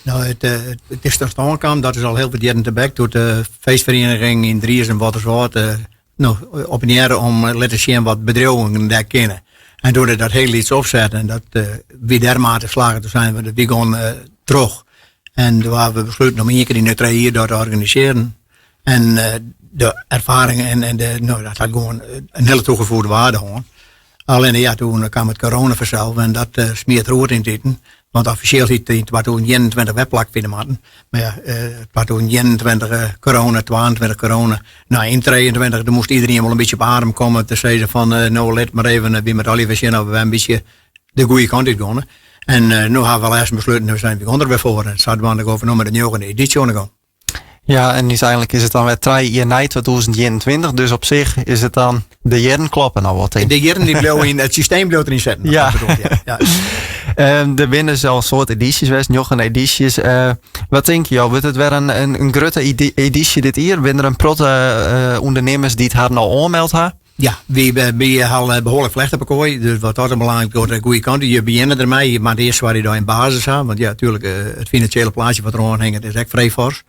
No, it is ta stân kaam, dat is al hiel wat jierren tebek, doe't de feestferieniging yn Driezum Wâlterswâld no, oppenearre om litte sjen wat bedriuwen dêr kinne. En doe't dat hiel lyts opset en dat wie dermate slagge, toen seinen we, wy gean troch. En doe hawwe we besluten om ien kear yn de 3 jier dat te organisearjen. En de erfaring en de, no, dat hat gewoan in hiele toegevoegde waarde hân. Allinne ja, toen kaam it corona fansels en dat smiet roet yn it iten. Want offisjeel hie it yn 2021 wer plakfine moatten. Mar ja, 2021 corona, 22 corona. No, yn 23 doe moast iderien wol in bytsje op adem komme te sizzen fan no lit mar even, wy moatte allegear wer sjen oft we wer in bytsje de goede kant út geane. En no hawwe we lêsten besluten, no zijn we der wer foar. En sadwaande gean we no mei de njoggende edysje oan de gong. Ja, en úteinlik is it dan wer 3 jier nei 2021. Dus op sich is it dan de jierren kloppe noch wat yn. De jierren dy bliuwe yn it systeem bliuwt deryn sitten. Ja. Ja. Der binne dus al in soad edysjes west, njoggen edysjes. Wat tinke jo? Wurdt it wer in grutte edysje dit jier? Binne der in protte ûndernimmers dy't harren al oanmeld ha? Ja, wy ha behoarlik flecht op 'e koai. Dus wat dat oanbelanget giet de goede kant. Je begjinne dermei. Je moatte earst soargje dat je in basis ha. Want ja, natuerlik, it finansjele plaatsje wat deroan hinget is ek frij fors.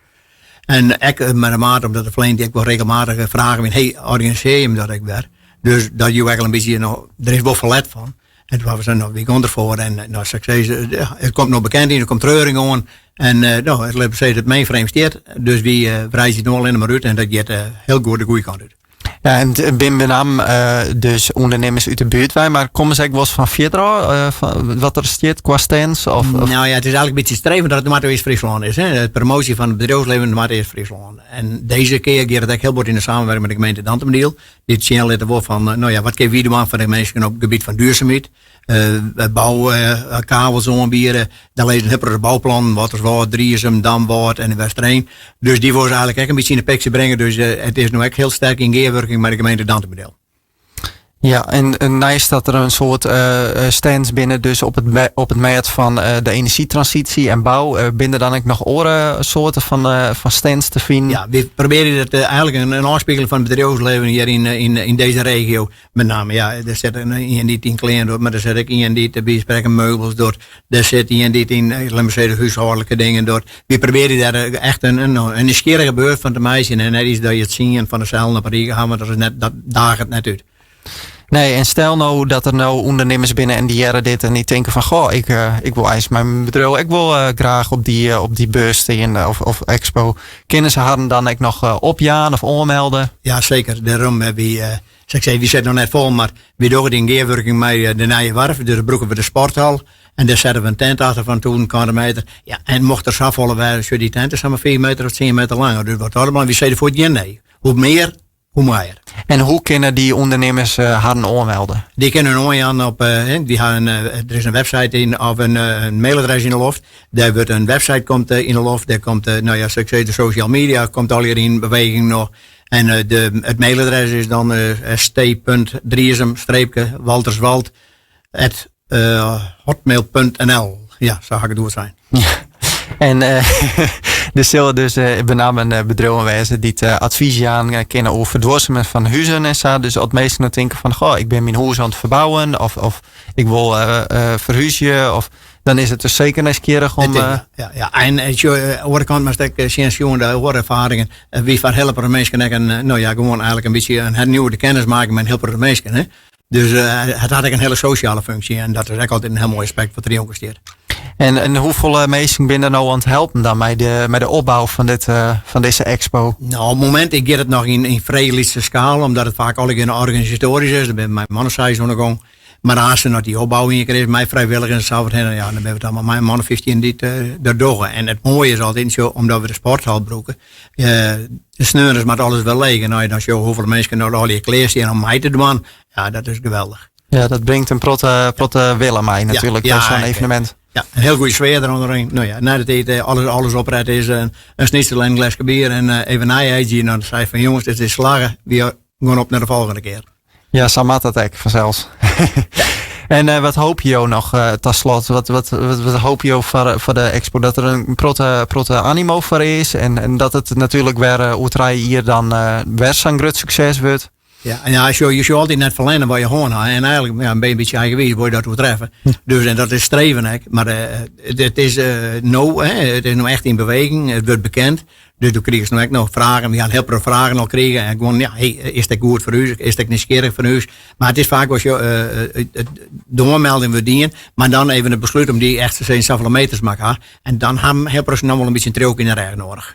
En ek mei de mate, omdat de fleant ek wol regelmatich fragen wie, hey, organisearje jim dat ek wer? Dus dat joech ek al in bytsje, no, der is wol ferlet fan. En toen hawwe we sein, no, wy gean derfoar. En no, sukses, it komt no bekend yn, der komt reuring oan. En no, it lit sizze, it mainframe stiet. Dus wy wreidzje it no allinne mar út en dat giet hiel goed de goede kant út. Ja, en it binne benammen dus ûndernimmers út de buert wei, mar komme se ek wolris fan fierder ôf, wat der stiet kwa stands? Of, of? Nou ja, it is eigentlik in bytsje streven dat it Noardeast-Fryslân is. Hè. De promoasje fan it bedriuwslibben yn Noardeast-Fryslân. En dizze kear giet it ek hiel bot yn de samenwerking mei de gemeente Dantumadiel. Dy't sjen litte wol fan, no ja, wat kinne wy dwaan foar de minsken op it gebiet fan duurzaamheid. Bou, kavels oanbiede. Daar lizze in hiel protte bouplannen, Wâlterswâld, Driezum, Damwâld en de Westereen. Dus dy wolle se eigentlik ek in bytsje yn de picture bringe. Dus it is no ek hiel sterk yn gearwurking mei de gemeente Dantumadiel. Ja, en neist dat der in soad stands binne dus op it mêd fan de enerzjytransysje en bou, binne der dan ek noch oare soarten fan stands te finen? Ja, wy probearje dat eigentlik in ôfspiegeling fan it bedriuwslibben hjir yn dizze regio. Met name, ja, der sit ien dy't yn klean docht, mar der sit ek ien dy't by sprekken meubels docht. Der sit ien dy't yn, laat me sizze, húshâldlike dingen docht. Wy probearje dêr echt in nijsgjirrige beurs fan te meitsjen en net iets dat je 10 fan deselde op in rige ha, want dat is net, dat daget net út. Nee, en stel no dat der no ûndernimmers binne en dy hearre dit en dy tinke fan goh, ik wol eins myn bedriuw ek wol graach op dy beurs stean of expo. Kinne se harren dan ek noch opjaan of oanmelde? Ja, seker. Dêrom hawwe wy, sa't ik sei, wy sitte noch net fol, mar wy dogge it yn gearwurking mei de Nije Warf. Dus dan brûke we de sporthal en dêr sette we in tent achter fan 1000 kante meter. Ja, en mocht der safolle wêze, sjoch, dy tent is samar 5 meter of 10 meter langer. Dus wat dat oanbelanget, wy sizze fuort gjin nee. Hoe mear, hoe moaier. En hoe kinne dy ûndernimmers harren oanmelde? Dy kinne oanjaan op, dy ha in, der is in website yn, of in mailadres yn de loft. Dêr wurdt in website komt yn de loft. Dêr komt, no ja, sa't ik sei, de social media komt allegear yn beweging noch. En it mailadres is dan st.driezum-walterswald at hotmail.nl. Ja, sa ha ik it goed sein. En der sille dus benammen bedriuwen wêze dy't advys jaan kinne oer ferduorsumjen fan huzen en sa. Dus as minsken no tinke fan, goh, ik bin myn hûs oan it ferbouwen of ik wol ferhúzje, of, dan is it dus seker nijsgjirrich om... Ja, ja. En sjoch, oare kant moatst ek sjen, sjoen de oare erfaringen. Wy ferhelpe minsken ek in, no ja, gewoan eigentlik in bytsje in hernieuwde kennismaking mei in hiel protte minsken. Hè? Dus it hat ek in hiele sosjale funksje en dat is ek altyd in hiel moai aspekt wat der stiet. En hoefolle minsken binne der no oan it helpen dan mei de opbou fan dizze expo? No, op it momint giet it noch yn frij lytse skaal, omdat it faak allegear organisatoarysk is. Der binne mei man of seis oan de gong. Mar as noch dy opbou ien kear is mei frijwilligers en sa wat hinne, ja, dan binne we dan mei in man of 15 dy't dat dogge. En it moaie is altyd, sjoch, omdat we de sporthal brûke, de sneons moat alles wer leech. En as je dan sjogge hoefolle minsken no allegear klear stean om mei te dwaan, ja, dat is geweldich. Ja, dat bringt in protte wille mei natuerlik, so'n evenemint. Ja, in hiel goede sfear derûnderyn. No ja, nei de tiid alles opret is, in snitzel en in gleske bier en even nijeidzje. En dan sei ik fan jonges, dit is slagge. Wy gean op nei de folgjende kear. Ja, sa moat dat ek fansels. En wat hoopje jo noch ta slot? Wat hoopje jo foar de expo? Dat der in protte animo foar is en dat it natuerlik wer oer 3 jier dan wer sa'n grut sukses wurdt? Ja, en ja, je sjogge altyd net ferlerne wat je hân ha. En eigenlik, ja, bin je in bytsje eigenwiis, wol je dat oertreffe. Dus en dat is streven ek. Mar it is no, hè, it is no echt yn beweging, it wurdt bekend. Dus do krigest no ek noch fragen. Wy ha in hiel protte fragen al krigen. En gewoan, ja, hey, is dit goed foar ús? Is dit nijsgjirrich foar ús? Mar it is faak as jo, de oanmelding wurdt dien, mar dan even it beslút om dy echt te sizzen, safolle meters moat ik ha. En dan ha in hiel protte noch wol in bytsje in triuwke yn de rêch nedich.